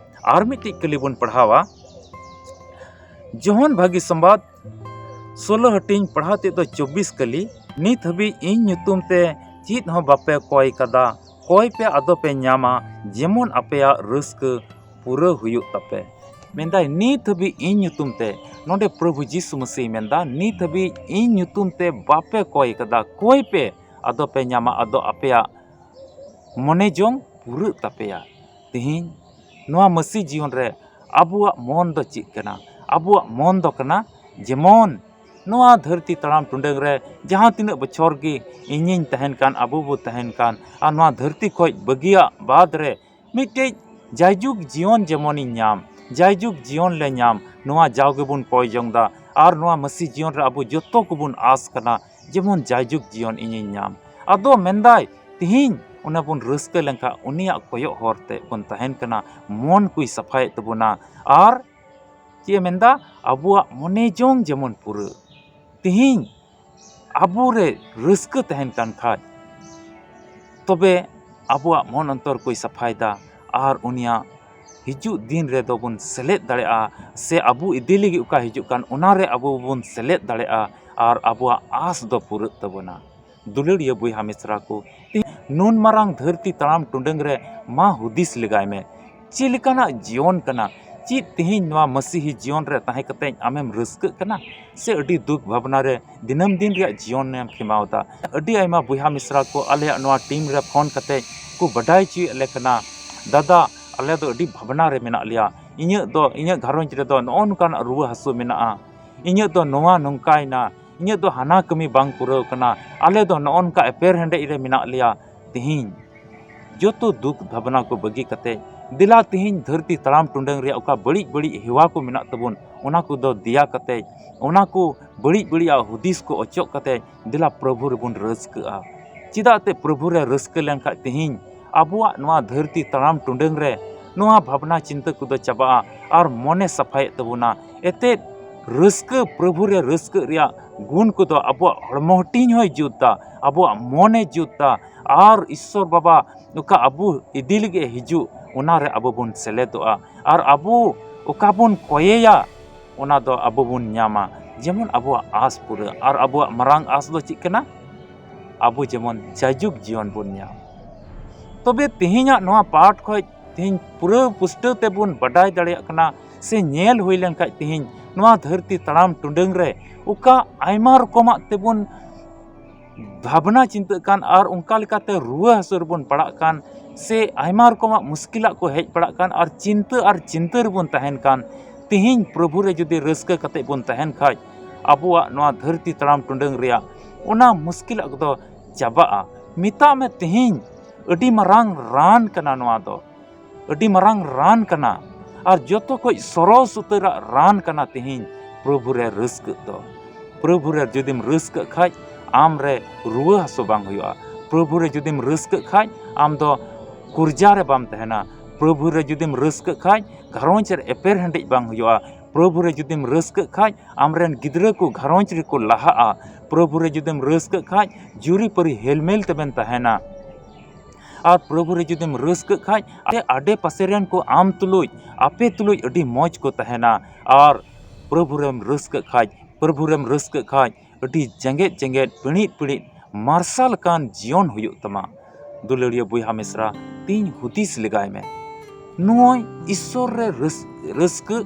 ᱟᱨ ᱢᱤᱫᱴᱤᱡ ᱠᱟᱹᱞᱤ ᱵᱚᱱ ᱯᱟᱲᱦᱟᱣᱟ, ᱡᱚᱦᱚᱱ ᱵᱷᱟᱹᱜᱤ ᱥᱚᱢᱵᱟᱫ ᱥᱳᱞᱳ ᱦᱟᱹᱴᱤᱧ, ᱯᱟᱲᱦᱟᱣ ᱛᱮᱫ ᱫᱚ ᱪᱚᱵᱵᱤᱥ ᱠᱟᱹᱞᱤ᱾ ᱱᱤᱛ ᱦᱟᱹᱵᱤᱡ ᱤᱧ ᱧᱩᱛᱩᱢ ᱛᱮ ᱪᱮᱫ ᱦᱚᱸ ᱵᱟᱯᱮ ᱠᱚᱭ ᱠᱟᱫᱟ, ᱠᱚᱭ ᱯᱮ ᱟᱫᱚ ᱯᱮ ᱧᱟᱢᱟ, ᱡᱮᱢᱚᱱ ᱟᱯᱮᱭᱟᱜ ᱨᱟᱹᱥᱠᱟᱹ ᱯᱩᱨᱟᱹ ᱦᱩᱭᱩᱜ ᱛᱟᱯᱮ᱾ ᱢᱮᱱᱫᱟᱭ, ᱱᱤᱛ ᱦᱟᱹᱵᱤᱡ ᱤᱧ ᱧᱩᱛᱩᱢ ᱛᱮ, ᱱᱚᱰᱮ ᱯᱨᱚᱵᱷᱩ ᱡᱤᱥᱩ ᱢᱟᱹᱥᱤᱭ ᱢᱮᱱᱫᱟ, ᱱᱤᱛ ᱦᱟᱹᱵᱤᱡ ᱤᱧ ᱧᱩᱛᱩᱢ ᱛᱮ ᱵᱟᱯᱮ ᱠᱚᱭ ᱠᱟᱫᱟ, ᱠᱚᱭ ᱯᱮ ᱟᱫᱚ ᱯᱮ ᱧᱟᱢᱟ, ᱟᱫᱚ ᱟᱯᱮᱭᱟᱜ ᱢᱚᱱᱮ ᱡᱚᱝ ᱯᱩᱨᱟᱹᱜ ᱛᱟᱯᱮᱭᱟ᱾ ᱛᱮᱦᱮᱧ ᱱᱚᱣᱟ ᱢᱟᱹᱥᱤ ᱡᱤᱭᱚᱱ ᱨᱮ ᱟᱵᱚᱣᱟᱜ ᱢᱚᱱ ᱫᱚ ᱪᱮᱫ ᱠᱟᱱᱟ? ᱟᱵᱚᱣᱟᱜ ᱢᱚᱱ ᱫᱚ ᱠᱟᱱᱟ, ᱡᱮᱢᱚᱱ ᱱᱚᱣᱟ ᱫᱷᱟᱹᱨᱛᱤ ᱛᱟᱲᱟᱢ ᱴᱩᱰᱟᱹᱝ ᱨᱮ ᱡᱟᱦᱟᱸ ᱛᱤᱱᱟᱹᱜ ᱵᱚᱪᱷᱚᱨ ᱜᱮ ᱤᱧᱤᱧ ᱛᱟᱦᱮᱱ ᱠᱟᱱ, ᱟᱵᱚ ᱵᱚ ᱛᱟᱦᱮᱱ ᱠᱟᱱ, ᱟᱨ ᱱᱚᱣᱟ ᱫᱷᱟᱹᱨᱛᱤ ᱠᱷᱚᱡ ᱵᱟᱹᱜᱤᱭᱟᱜ ᱵᱟᱫᱽ ᱨᱮ ᱢᱤᱫᱴᱮᱡ ᱡᱟᱭᱡᱩᱜᱽ ᱡᱤᱭᱚᱱ ᱡᱮᱢᱚᱱᱤᱧ ᱧᱟᱢ, ᱡᱟᱭᱡᱩᱜᱽ ᱡᱤᱭᱚᱱ ᱞᱮ ᱧᱟᱢ, ᱱᱚᱣᱟ ᱡᱟᱣ ᱜᱮᱵᱚᱱ ᱠᱚᱭ ᱡᱚᱝ ᱫᱟ᱾ ᱟᱨ ᱱᱚᱣᱟ ᱢᱟᱹᱥᱤ ᱡᱤᱭᱚᱱ ᱨᱮ ᱟᱵᱚ ᱡᱚᱛᱚ ᱠᱚᱵᱚᱱ ᱟᱸᱥ ᱠᱟᱱᱟ, ᱡᱮᱢᱚᱱ ᱡᱟᱭᱡᱩᱜᱽ ᱡᱤᱭᱚᱱ ᱤᱧᱤᱧ ᱧᱟᱢ᱾ ᱟᱫᱚ ᱢᱮᱱᱫᱟᱭ, ᱛᱤᱦᱤᱧ ᱚᱱᱟ ᱵᱚᱱ ᱨᱟᱹᱥᱠᱟᱹ ᱞᱮᱱᱠᱷᱟᱱ ᱩᱱᱤᱭᱟᱜ ᱠᱚᱭᱚᱜ ᱦᱚᱨ ᱛᱮ ᱵᱚᱱ ᱛᱟᱦᱮᱱ ᱠᱟᱱᱟ, ᱢᱚᱱ ᱠᱚᱭ ᱥᱟᱯᱷᱟᱭᱮᱫ ᱛᱟᱵᱚᱱᱟ᱾ ᱟᱨ ᱪᱮᱫ ᱮ ᱢᱮᱱᱫᱟ? ᱟᱵᱚᱣᱟᱜ ᱢᱚᱱᱮ ᱡᱚᱝ ᱡᱮᱢᱚᱱ ᱯᱩᱨᱟᱹ᱾ ᱛᱤᱦᱤᱧ ᱟᱵᱚᱨᱮ ᱨᱟᱹᱥᱠᱟᱹ ᱛᱟᱦᱮᱱ ᱠᱟᱱ ᱠᱷᱟᱡ, ᱛᱚᱵᱮ ᱟᱵᱚᱣᱟᱜ ᱢᱚᱱ ᱚᱱᱛᱚᱨ ᱠᱚᱭ ᱥᱟᱯᱷᱟᱭᱮᱫᱟ᱾ ᱟᱨ ᱩᱱᱤᱭᱟᱜ ᱦᱤᱡᱩᱜ ᱫᱤᱱ ᱨᱮᱫᱚ ᱵᱚᱱ ᱥᱮᱞᱮᱫ ᱫᱟᱲᱮᱭᱟᱜᱼᱟ, ᱥᱮ ᱟᱵᱚ ᱤᱫᱤ ᱞᱟᱹᱜᱤᱫ ᱚᱠᱟ ᱦᱤᱡᱩᱜ ᱠᱟᱱ, ᱚᱱᱟᱨᱮ ᱟᱵᱚ ᱵᱚᱱ ᱥᱮᱞᱮᱫ ᱫᱟᱲᱮᱭᱟᱜᱼᱟ᱾ ᱟᱨ ᱟᱵᱚᱣᱟᱜ ᱟᱸᱥ ᱫᱚ ᱯᱩᱨᱟᱹᱜ ᱛᱟᱵᱚᱱᱟ᱾ ᱫᱩᱞᱟᱹᱲᱤᱭᱟᱹ ᱵᱚᱭᱦᱟ ᱢᱤᱥᱨᱟ ᱠᱚ, ᱱᱩᱱ ᱢᱟᱨᱟᱝ ᱫᱷᱟᱹᱨᱛᱤ ᱛᱟᱲᱟᱢ ᱴᱩᱰᱟᱹᱝ ᱨᱮ ᱢᱟ ᱦᱩᱫᱤᱥ ᱞᱮᱜᱟᱭ ᱢᱮ, ᱪᱮᱫ ᱞᱮᱠᱟᱱᱟᱜ ᱡᱤᱭᱚᱱ ᱠᱟᱱᱟ? ᱪᱮᱫ ᱛᱮᱦᱮᱧ ᱱᱚᱣᱟ ᱢᱟᱹᱥᱤᱦᱤ ᱡᱤᱭᱚᱱ ᱨᱮ ᱛᱟᱦᱮᱸ ᱠᱟᱛᱮ ᱟᱢᱮᱢ ᱨᱟᱹᱥᱠᱟᱹᱜ ᱠᱟᱱᱟ, ᱥᱮ ᱟᱹᱰᱤ ᱫᱩᱠ ᱵᱷᱟᱵᱽᱱᱟ ᱨᱮ ᱫᱤᱱᱟᱹᱢ ᱫᱤᱱ ᱨᱮᱭᱟᱜ ᱡᱤᱭᱚᱱᱮᱢ ᱠᱷᱮᱢᱟᱣ ᱮᱫᱟ? ᱟᱹᱰᱤ ᱟᱭᱢᱟ ᱵᱚᱭᱦᱟ ᱢᱤᱥᱨᱟ ᱠᱚ ᱟᱞᱮᱭᱟᱜ ᱱᱚᱣᱟ ᱴᱤᱢ ᱨᱮ ᱯᱷᱳᱱ ᱠᱟᱛᱮ ᱠᱚ ᱵᱟᱰᱟᱭ ᱦᱚᱪᱚᱭᱮᱫ ᱞᱮ ᱠᱟᱱᱟ, ᱫᱟᱫᱟ, ᱟᱞᱮ ᱫᱚ ᱟᱹᱰᱤ ᱵᱷᱟᱵᱽᱱᱟ ᱨᱮ ᱢᱮᱱᱟᱜ ᱞᱮᱭᱟ, ᱤᱧᱟᱹᱜ ᱫᱚ, ᱤᱧᱟᱹᱜ ᱜᱷᱟᱨᱚᱸᱡᱽ ᱨᱮᱫᱚ ᱱᱚᱜᱼᱚ ᱱᱚᱝᱠᱟᱱᱟᱜ ᱨᱩᱣᱟᱹ ᱦᱟᱹᱥᱩ ᱢᱮᱱᱟᱜᱼᱟ, ᱤᱧᱟᱹᱜ ᱫᱚ ᱱᱚᱣᱟ ᱱᱚᱝᱠᱟᱭᱮᱱᱟ, ᱤᱧᱟᱹᱜ ᱫᱚ ᱦᱟᱱᱟ ᱠᱟᱹᱢᱤ ᱵᱟᱝ ᱯᱩᱨᱟᱹᱣ ᱠᱟᱱᱟ, ᱟᱞᱮ ᱫᱚ ᱱᱚᱜᱼᱚ ᱱᱚᱝᱠᱟ ᱮᱯᱮᱨ ᱦᱮᱸᱰᱮᱡ ᱨᱮ ᱢᱮᱱᱟᱜ ᱞᱮᱭᱟ᱾ ᱛᱮᱦᱮᱧ ᱡᱚᱛᱚ ᱫᱩᱠ ᱵᱷᱟᱵᱽᱱᱟ ᱠᱚ ᱵᱟᱹᱜᱤ ᱠᱟᱛᱮ, ᱫᱮᱞᱟ ᱛᱮᱦᱮᱧ ᱫᱷᱟᱹᱨᱛᱤ ᱛᱟᱲᱟᱢ ᱴᱩᱰᱟᱹᱝ ᱨᱮᱭᱟᱜ ᱚᱠᱟ ᱵᱟᱹᱲᱤᱡ ᱵᱟᱹᱲᱤᱡ ᱦᱮᱣᱟ ᱠᱚ ᱢᱮᱱᱟᱜ ᱛᱟᱵᱚᱱ, ᱚᱱᱟ ᱠᱚᱫᱚ ᱫᱮᱭᱟ ᱠᱟᱛᱮ, ᱚᱱᱟ ᱠᱚ ᱵᱟᱹᱲᱤᱡ ᱵᱟᱹᱲᱤᱡᱟᱜ ᱦᱩᱫᱤᱥ ᱠᱚ ᱚᱪᱚᱜ ᱠᱟᱛᱮ, ᱫᱮᱞᱟ ᱯᱨᱚᱵᱷᱩ ᱨᱮᱵᱚᱱ ᱨᱟᱹᱥᱠᱟᱹᱜᱼᱟ᱾ ᱪᱮᱫᱟᱜ ᱛᱮ ᱯᱨᱚᱵᱷᱩ ᱨᱮ ᱨᱟᱹᱥᱠᱟᱹ ᱞᱮᱱᱠᱷᱟᱡ ᱛᱮᱦᱮᱧ ᱟᱵᱚᱣᱟᱜ ᱱᱚᱣᱟ ᱫᱷᱟᱹᱨᱛᱤ ᱛᱟᱲᱟᱢ ᱴᱩᱰᱟᱹᱝ ᱨᱮ ᱱᱚᱣᱟ ᱵᱷᱟᱵᱽᱱᱟ ᱪᱤᱱᱛᱟᱹ ᱠᱚᱫᱚ ᱪᱟᱵᱟᱜᱼᱟ ᱟᱨ ᱢᱚᱱᱮ ᱥᱟᱯᱷᱟᱭᱮᱫ ᱛᱟᱵᱚᱱᱟ᱾ ᱮᱛᱮᱫ ᱨᱟᱹᱥᱠᱟᱹ, ᱯᱨᱚᱵᱷᱩ ᱨᱮ ᱨᱟᱹᱥᱠᱟᱹᱜ ᱨᱮᱭᱟᱜ ᱜᱩᱱ ᱠᱚᱫᱚ ᱟᱵᱚᱣᱟᱜ ᱦᱚᱲᱢᱚ ᱦᱟᱹᱴᱤᱧ ᱦᱚᱸᱭ ᱡᱩᱛ ᱫᱟ, ᱟᱵᱚᱣᱟᱜ ᱢᱚᱱᱮ ᱡᱩᱛ ᱫᱟ, ᱟᱨ ᱤᱥᱥᱚᱨ ᱵᱟᱵᱟ ᱚᱠᱟ ᱟᱵᱚ ᱤᱫᱤ ᱞᱟᱹᱜᱤᱫ ᱮ ᱦᱤᱡᱩᱜ, ᱚᱱᱟ ᱨᱮ ᱟᱵᱚ ᱵᱚᱱ ᱥᱮᱞᱮᱫᱚᱜᱼᱟ᱾ ᱟᱨ ᱟᱵᱚ ᱚᱠᱟ ᱵᱚᱱ ᱠᱚᱭᱮᱭᱟ, ᱚᱱᱟ ᱫᱚ ᱟᱵᱚ ᱵᱚᱱ ᱧᱟᱢᱟ᱾ ᱡᱮᱢᱚᱱ ᱟᱵᱚᱣᱟᱜ ᱟᱸᱥ ᱯᱩᱨᱟᱹ, ᱟᱨ ᱟᱵᱚᱣᱟᱜ ᱢᱟᱨᱟᱝ ᱟᱸᱥ ᱫᱚ ᱪᱮᱫ ᱠᱟᱱᱟ? ᱟᱵᱚ ᱡᱮᱢᱚᱱ ᱡᱟᱭᱡᱩᱜᱽ ᱡᱤᱭᱚᱱ ᱵᱚᱱ ᱧᱟᱢ᱾ ᱛᱚᱵᱮ ᱛᱮᱦᱮᱧᱟᱜ ᱱᱚᱣᱟ ᱯᱟᱴ ᱠᱷᱚᱡ ᱛᱮᱦᱮᱧ ᱯᱩᱨᱟᱹ ᱯᱩᱥᱴᱟᱹᱣ ᱛᱮᱵᱚᱱ ᱵᱟᱰᱟᱭ ᱫᱟᱲᱮᱭᱟᱜ ᱠᱟᱱᱟ, ᱥᱮ ᱧᱮᱞ ᱦᱩᱭ ᱞᱮᱱᱠᱷᱟᱡ ᱛᱮᱦᱮᱧ ᱱᱚᱣᱟ ᱫᱷᱟᱹᱨᱛᱤ ᱛᱟᱲᱟᱢ ᱴᱩᱰᱟᱹᱝ ᱨᱮ ᱚᱠᱟ ᱟᱭᱢᱟ ᱨᱚᱠᱚᱢᱟᱜ ᱛᱮᱵᱚᱱ ᱵᱷᱟᱵᱽᱱᱟ ᱪᱤᱱᱛᱟᱹᱜ ᱠᱟᱱ, ᱟᱨ ᱚᱱᱠᱟ ᱞᱮᱠᱟᱛᱮ ᱨᱩᱣᱟᱹ ᱦᱟᱹᱥᱩ ᱨᱮᱵᱚᱱ ᱯᱟᱲᱟᱜ ᱠᱟᱱ, ᱥᱮ ᱟᱭᱢᱟ ᱨᱚᱠᱚᱢᱟᱜ ᱢᱩᱥᱠᱤᱞᱟᱜ ᱠᱚ ᱦᱮᱡ ᱯᱟᱲᱟᱜ ᱠᱟᱱ, ᱟᱨ ᱪᱤᱱᱛᱟᱹ ᱟᱨ ᱪᱤᱱᱛᱟᱹ ᱨᱮᱵᱚᱱ ᱛᱟᱦᱮᱱ ᱠᱟᱱ, ᱛᱮᱦᱮᱧ ᱯᱨᱚᱵᱷᱩ ᱨᱮ ᱡᱩᱫᱤ ᱨᱟᱹᱥᱠᱟᱹ ᱠᱟᱛᱮ ᱵᱚᱱ ᱛᱟᱦᱮᱱ ᱠᱷᱟᱡ, ᱟᱵᱚᱣᱟᱜ ᱱᱚᱣᱟ ᱫᱷᱟᱹᱨᱛᱤ ᱛᱟᱲᱟᱢ ᱴᱩᱰᱟᱹᱝ ᱨᱮᱭᱟᱜ ᱚᱱᱟ ᱢᱩᱥᱠᱤᱞᱟᱜ ᱠᱚᱫᱚ ᱪᱟᱵᱟᱜᱼᱟ᱾ ᱢᱮᱛᱟᱜ ᱢᱮ, ᱛᱮᱦᱮᱧ ᱟᱹᱰᱤ ᱢᱟᱨᱟᱝ ᱨᱟᱱ ᱠᱟᱱᱟ ᱱᱚᱣᱟ ᱫᱚ, ᱟᱹᱰᱤ ᱢᱟᱨᱟᱝ ᱨᱟᱱ ᱠᱟᱱᱟ᱾ ᱟᱨ ᱡᱚᱛᱚ ᱠᱷᱚᱡ ᱥᱚᱨᱚᱥ ᱩᱛᱟᱹᱨᱟᱜ ᱨᱟᱱ ᱠᱟᱱᱟ ᱛᱮᱦᱮᱧ ᱯᱨᱚᱵᱷᱩ ᱨᱮ ᱨᱟᱹᱥᱠᱟᱹᱜ ᱫᱚ᱾ ᱯᱨᱚᱵᱷᱩ ᱨᱮ ᱡᱩᱫᱤᱢ ᱨᱟᱹᱥᱠᱟᱹᱜ ᱠᱷᱟᱡ, ᱟᱢ ᱨᱮ ᱨᱩᱣᱟᱹ ᱦᱟᱹᱥᱩ ᱵᱟᱝ ᱦᱩᱭᱩᱜᱼᱟ᱾ ᱯᱨᱚᱵᱷᱩ ᱨᱮ ᱡᱩᱫᱤᱢ ᱨᱟᱹᱥᱠᱟᱹᱜ ᱠᱷᱟᱡ, ᱟᱢ ᱫᱚ ᱠᱩᱨᱡᱟ ᱨᱮ ᱵᱟᱢ ᱛᱟᱦᱮᱱᱟ᱾ ᱯᱨᱚᱵᱷᱩ ᱨᱮ ᱡᱩᱫᱤᱢ ᱨᱟᱹᱥᱠᱟᱹᱜ ᱠᱷᱟᱡ, ᱜᱷᱟᱨᱚᱸᱡᱽ ᱨᱮ ᱮᱯᱮᱨ ᱦᱮᱸᱰᱮᱡ ᱵᱟᱝ ᱦᱩᱭᱩᱜᱼᱟ᱾ ᱯᱨᱚᱵᱷᱩ ᱨᱮ ᱡᱩᱫᱤᱢ ᱨᱟᱹᱥᱠᱟᱹᱜ ᱠᱷᱟᱡ, ᱟᱢᱨᱮᱱ ᱜᱤᱫᱽᱨᱟᱹ ᱠᱚ ᱜᱷᱟᱨᱚᱸᱡᱽ ᱨᱮᱠᱚ ᱞᱟᱦᱟᱜᱼᱟ᱾ ᱯᱨᱚᱵᱷᱩ ᱨᱮ ᱡᱩᱫᱤᱢ ᱨᱟᱹᱥᱠᱟᱹᱜ ᱠᱷᱟᱡ, ᱡᱩᱨᱤᱯᱟᱹᱨᱤ ᱦᱮᱞᱢᱮᱞ ᱛᱮᱵᱮᱱ ᱛᱟᱦᱮᱱᱟ᱾ ᱟᱨ ᱯᱨᱚᱵᱷᱩ ᱨᱮ ᱡᱩᱫᱤᱢ ᱨᱟᱹᱥᱠᱟᱹᱜ ᱠᱷᱟᱡ, ᱟᱰᱮ, ᱟᱰᱮ ᱯᱟᱥᱮ ᱨᱮᱱ ᱠᱚ ᱟᱢ ᱛᱩᱞᱩᱡ, ᱟᱯᱮ ᱛᱩᱞᱩᱡ ᱟᱹᱰᱤ ᱢᱚᱡᱽ ᱠᱚ ᱛᱟᱦᱮᱱᱟ᱾ ᱟᱨ ᱯᱨᱚᱵᱷᱩ ᱨᱮᱢ ᱨᱟᱹᱥᱠᱟᱹᱜ ᱠᱷᱟᱡ, ᱯᱨᱚᱵᱷᱩ ᱨᱮᱢ ᱨᱟᱹᱥᱠᱟᱹᱜ ᱠᱷᱟᱡ, ᱟᱹᱰᱤ ᱡᱮᱜᱮᱫ ᱡᱮᱜᱮᱫ, ᱯᱤᱬᱤᱡ ᱯᱤᱬᱤᱡ ᱢᱟᱨᱥᱟᱞ ᱟᱠᱟᱱ ᱡᱤᱭᱚᱱ ᱦᱩᱭᱩᱜ ᱛᱟᱢᱟ᱾ ᱫᱩᱞᱟᱹᱲᱤᱭᱟᱹ ᱵᱚᱭᱦᱟ ᱢᱤᱥᱨᱟ, ᱛᱤᱦᱤᱧ ᱦᱩᱫᱤᱥ ᱞᱮᱜᱟᱭ ᱢᱮ᱾ ᱱᱚᱜᱼᱚᱭ ᱤᱥᱥᱚᱨ ᱨᱮ ᱨᱟᱹᱥ-, ᱨᱟᱹᱥᱠᱟᱹ,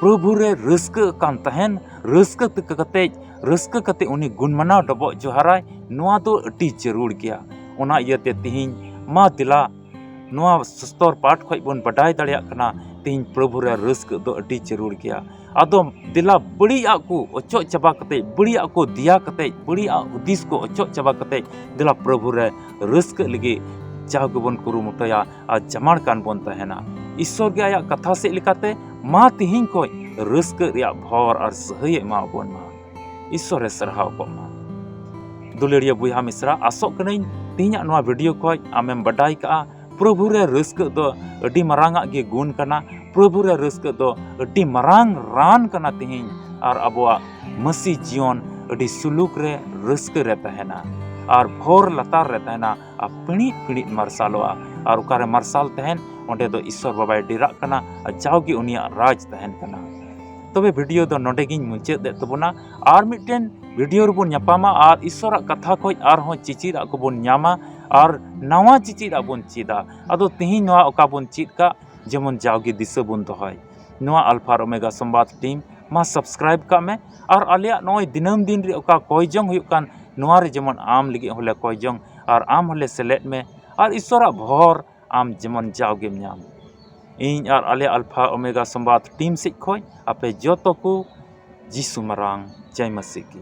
ᱯᱨᱚᱵᱷᱩ ᱨᱮ ᱨᱟᱹᱥᱠᱟᱹ ᱠᱟᱱ ᱛᱟᱦᱮᱱ, ᱨᱟᱹᱥᱠᱟᱹ ᱛᱮ ᱠᱟᱛᱮᱡ, ᱨᱟᱹᱥᱠᱟᱹ ᱠᱟᱛᱮ ᱩᱱᱤ ᱜᱩᱱ ᱢᱟᱱᱟᱣ ᱰᱚᱵᱚᱜ ᱡᱚᱦᱟᱨᱟᱭ, ᱱᱚᱣᱟ ᱫᱚ ᱟᱹᱰᱤ ᱡᱟᱹᱨᱩᱲ ᱜᱮᱭᱟ᱾ ᱚᱱᱟ ᱤᱭᱟᱹᱛᱮ ᱛᱤᱦᱤᱧ ᱢᱟ ᱫᱮᱞᱟ, ᱱᱚᱣᱟ ᱥᱚᱥᱛᱚᱨ ᱯᱟᱴ ᱠᱷᱚᱡ ᱵᱚᱱ ᱵᱟᱰᱟᱭ ᱫᱟᱲᱮᱭᱟᱜ ᱠᱟᱱᱟ, ᱛᱤᱦᱤᱧ ᱯᱨᱚᱵᱷᱩ ᱨᱮ ᱨᱟᱹᱥᱠᱟᱹ ᱫᱚ ᱟᱹᱰᱤ ᱡᱟᱹᱨᱩᱲ ᱜᱮᱭᱟ᱾ ᱟᱫᱚ ᱫᱮᱞᱟ ᱵᱟᱹᱲᱤᱡ ᱟᱜ ᱠᱚ ᱚᱪᱚᱜ ᱪᱟᱵᱟ ᱠᱟᱛᱮ, ᱵᱟᱹᱲᱤᱡ ᱟᱜ ᱠᱚ ᱫᱮᱭᱟ ᱠᱟᱛᱮ, ᱵᱟᱹᱲᱤᱡ ᱟᱜ ᱦᱩᱫᱤᱥ ᱠᱚ ᱚᱪᱚᱜ ᱪᱟᱵᱟ ᱠᱟᱛᱮ, ᱫᱮᱞᱟ ᱯᱨᱚᱵᱷᱩ ᱨᱮ ᱨᱟᱹᱥᱠᱟᱹᱜ ᱞᱟᱹᱜᱤᱫ ᱡᱟᱣ ᱜᱮᱵᱚᱱ ᱠᱩᱨᱩᱢᱩᱴᱩᱭᱟ ᱟᱨ ᱡᱟᱢᱟᱲ ᱠᱟᱱ ᱵᱚᱱ ᱛᱟᱦᱮᱱᱟ᱾ ᱤᱥᱥᱚᱨ ᱜᱮ ᱟᱭᱟᱜ ᱠᱟᱛᱷᱟ ᱥᱮᱫ ᱞᱮᱠᱟᱛᱮ ᱢᱟ ᱛᱤᱦᱤᱧ ᱠᱷᱚᱡ ᱨᱟᱹᱥᱠᱟᱹ ᱨᱮᱭᱟᱜ ᱵᱷᱚᱨ ᱟᱨ ᱥᱟᱹᱦᱟᱹᱭ ᱮ ᱮᱢᱟ ᱵᱚᱱ ᱢᱟ᱾ ᱤᱥᱥᱚᱨ ᱮ ᱥᱟᱨᱦᱟᱣ ᱠᱚᱜ ᱢᱟ᱾ ᱫᱩᱞᱟᱹᱲᱤᱭᱟᱹ ᱵᱚᱭᱦᱟ ᱢᱤᱥᱨᱟ, ᱟᱥᱚᱜ ᱠᱟᱹᱱᱟᱹᱧ ᱛᱤᱦᱤᱧᱟᱜ ᱱᱚᱣᱟ ᱵᱷᱤᱰᱤᱭᱳ ᱠᱷᱚᱡ ᱟᱢᱮᱢ ᱵᱟᱰᱟᱭ ᱠᱟᱜᱼᱟ, ᱯᱨᱚᱵᱷᱩ ᱨᱮ ᱨᱟᱹᱥᱠᱟᱹᱜ ᱫᱚ ᱟᱹᱰᱤ ᱢᱟᱨᱟᱝ ᱟᱜ ᱜᱮ ᱜᱩᱱ ᱠᱟᱱᱟ᱾ ᱯᱨᱚᱵᱷᱩ ᱨᱮ ᱨᱟᱹᱥᱠᱟᱹᱜ ᱫᱚ ᱟᱹᱰᱤ ᱢᱟᱨᱟᱝ ᱨᱟᱱ ᱠᱟᱱᱟ ᱛᱤᱦᱤᱧ ᱟᱨ ᱟᱵᱚᱣᱟᱜ ᱢᱟᱹᱥᱤ ᱡᱤᱭᱚᱱ ᱟᱹᱰᱤ ᱥᱩᱞᱩᱠ ᱨᱮ, ᱨᱟᱹᱥᱠᱟᱹ ᱨᱮ ᱛᱟᱦᱮᱱᱟ ᱟᱨ ᱵᱷᱳᱨ ᱞᱟᱛᱟᱨ ᱨᱮ ᱛᱟᱦᱮᱱᱟ ᱟᱨ ᱯᱤᱬᱤᱡ ᱯᱤᱬᱤᱡ ᱢᱟᱨᱥᱟᱞᱚᱜᱼᱟ᱾ ᱟᱨ ᱚᱠᱟᱨᱮ ᱢᱟᱨᱥᱟᱞ ᱛᱟᱦᱮᱱ, ᱚᱸᱰᱮ ᱫᱚ ᱤᱥᱥᱚᱨ ᱵᱟᱵᱟᱭ ᱰᱮᱨᱟᱜ ᱠᱟᱱᱟ ᱟᱨ ᱡᱟᱣᱜᱮ ᱩᱱᱤᱭᱟᱜ ᱨᱟᱡᱽ ᱛᱟᱦᱮᱱ ᱠᱟᱱᱟ᱾ ᱛᱚᱵᱮ ᱵᱷᱤᱰᱤᱭᱳ ᱫᱚ ᱱᱚᱰᱮ ᱜᱤᱧ ᱢᱩᱪᱟᱹᱫ ᱮᱫ ᱛᱟᱵᱚᱱᱟ᱾ ᱟᱨ ᱢᱤᱫᱴᱮᱱ ᱵᱷᱤᱰᱤᱭᱳ ᱨᱮᱵᱚᱱ ᱧᱟᱯᱟᱢᱟ ᱟᱨ ᱤᱥᱥᱚᱨᱟᱜ ᱠᱟᱛᱷᱟ ᱠᱷᱚᱱ ᱟᱨᱦᱚᱸ ᱪᱮᱪᱮᱫᱟᱜ ᱠᱚᱵᱚᱱ ᱧᱟᱢᱟ ᱟᱨ ᱱᱟᱣᱟ ᱪᱮᱪᱮᱫᱟᱜ ᱵᱚᱱ ᱪᱮᱫᱟ᱾ ᱟᱫᱚ ᱛᱮᱦᱮᱧ ᱱᱚᱣᱟ ᱚᱠᱟ ᱵᱚᱱ ᱪᱮᱫ ᱠᱟᱜ, ᱡᱮᱢᱚᱱ ᱡᱟᱣᱜᱮ ᱫᱤᱥᱟᱹ ᱵᱚᱱ ᱫᱚᱦᱚᱭ᱾ ᱱᱚᱣᱟ ᱟᱞᱯᱷᱟ ᱟᱨ ᱳᱢᱮᱜᱟ ᱥᱚᱢᱵᱟᱫ ᱴᱤᱢ ᱢᱟ ᱥᱟᱵᱥᱠᱨᱟᱭᱤᱵ ᱠᱟᱜ ᱢᱮ ᱟᱨ ᱟᱞᱮᱭᱟᱜ ᱱᱚᱜᱼᱚᱭ ᱫᱤᱱᱟᱹᱢ ᱫᱤᱱ ᱨᱮ ᱚᱠᱟ ᱠᱚᱭ ᱡᱚᱝ ᱦᱩᱭᱩᱜ ᱠᱟᱱ, ᱱᱚᱣᱟ ᱨᱮ ᱡᱮᱢᱚᱱ ᱟᱢ ᱞᱟᱹᱜᱤᱫ ᱦᱚᱸᱞᱮ ᱠᱚᱭ ᱡᱚᱝ ᱟᱨ ᱟᱢ ᱦᱚᱸᱞᱮ ᱥᱮᱞᱮᱫ ᱢᱮ ᱟᱨ ᱤᱥᱥᱚᱨᱟᱜ ᱵᱷᱚᱨ ᱟᱢ ᱡᱮᱢᱚᱱ ᱡᱟᱣᱜᱮᱢ ᱧᱟᱢ᱾ ᱤᱧ ᱟᱨ ᱟᱞᱮ ᱟᱞᱯᱷᱟ ᱳᱢᱮᱜᱟ ᱥᱚᱢᱵᱟᱫ ᱴᱤᱢ ᱥᱮᱫ ᱠᱷᱚᱱ ᱟᱯᱮ ᱡᱚᱛᱚ ᱠᱚ ᱡᱤᱥᱩ ᱢᱟᱨᱟᱝ ᱡᱟᱭ ᱢᱟᱹᱥᱤ ᱠᱤ᱾